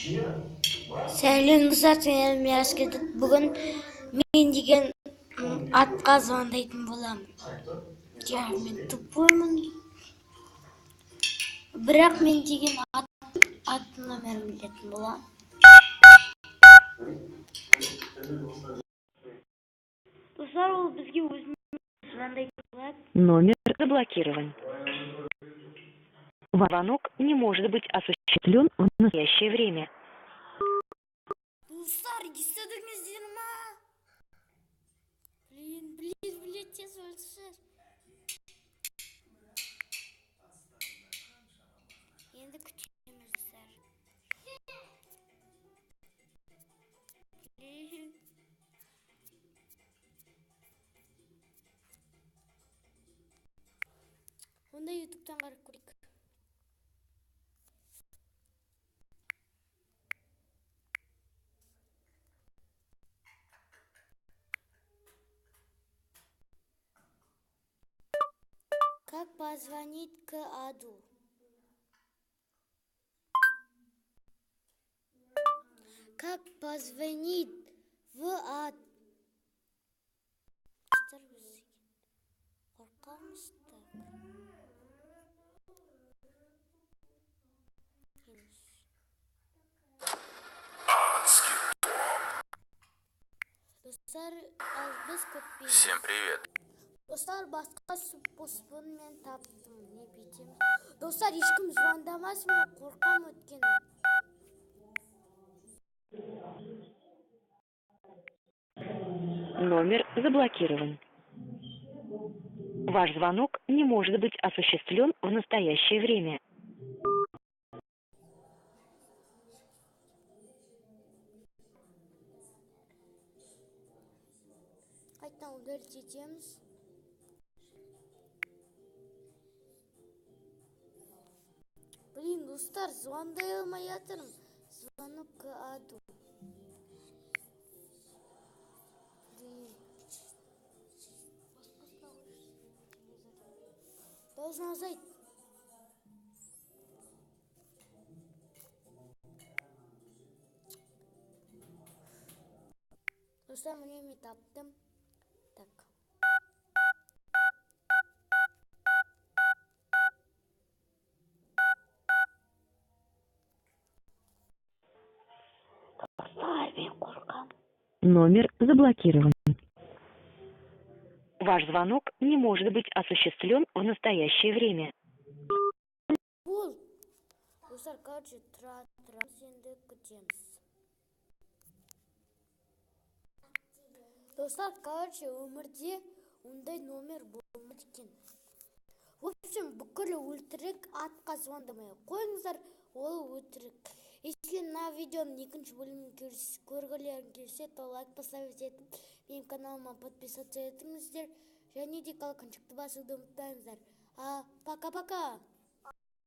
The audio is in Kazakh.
Сәлем, достар, сәлем, Мирас келді. Бүгін мен деген атқа звондайтын боламын. Иә, мен тупоймын. Бірақ мен деген ат номерін білетін боламын. Достар, ол бізге өзіне звондайтын болады. Номер заблокирован. Звонок не может быть осуществлен в настоящее время. Достар, естідіңіздер ма? Блин, блин, блин, тез өлшір. Енді күтеміз, достар. Блин. Онда ютубтан қарап көрейік. Как позвонить к аду? Как позвонить в ад? Достар, біз қорқамыз, так. Келіңіз. Достар, ал біз күтпейміз. Всем привет. Достар, басқа способын мен таптым. Не бүйтеміз? Достар, ешкім звондамасын, мен қорқамын өйткені. Номер заблокирован. Ваш звонок не может быть осуществлен в настоящее время. Қайтадан удалить етеміз. Блин, достар, звондай алмай жатырмын. Звонок к аду. Блин. Должен азайт. Достар, міне мен таптым. Так. Достар, мен қорқамын. Номер заблокирован. Ваш звонок не может быть осуществлен в настоящее время. Бол. Достар, короче, тұра тұрамыз, енді күтеміз. Достар, короче, өмірде ондай номер болмайды екен. В общем, бүкіл өтірік, атқа звондамай қойыңыздар, ол өтірік. Если на видеоның екінші бөлімін көргілерің келсе, то лайк поставить етіп, менің каналыма подписаться етіңіздер және де колокольчикті басуды ұмытпаңыздар. А, пока-пока!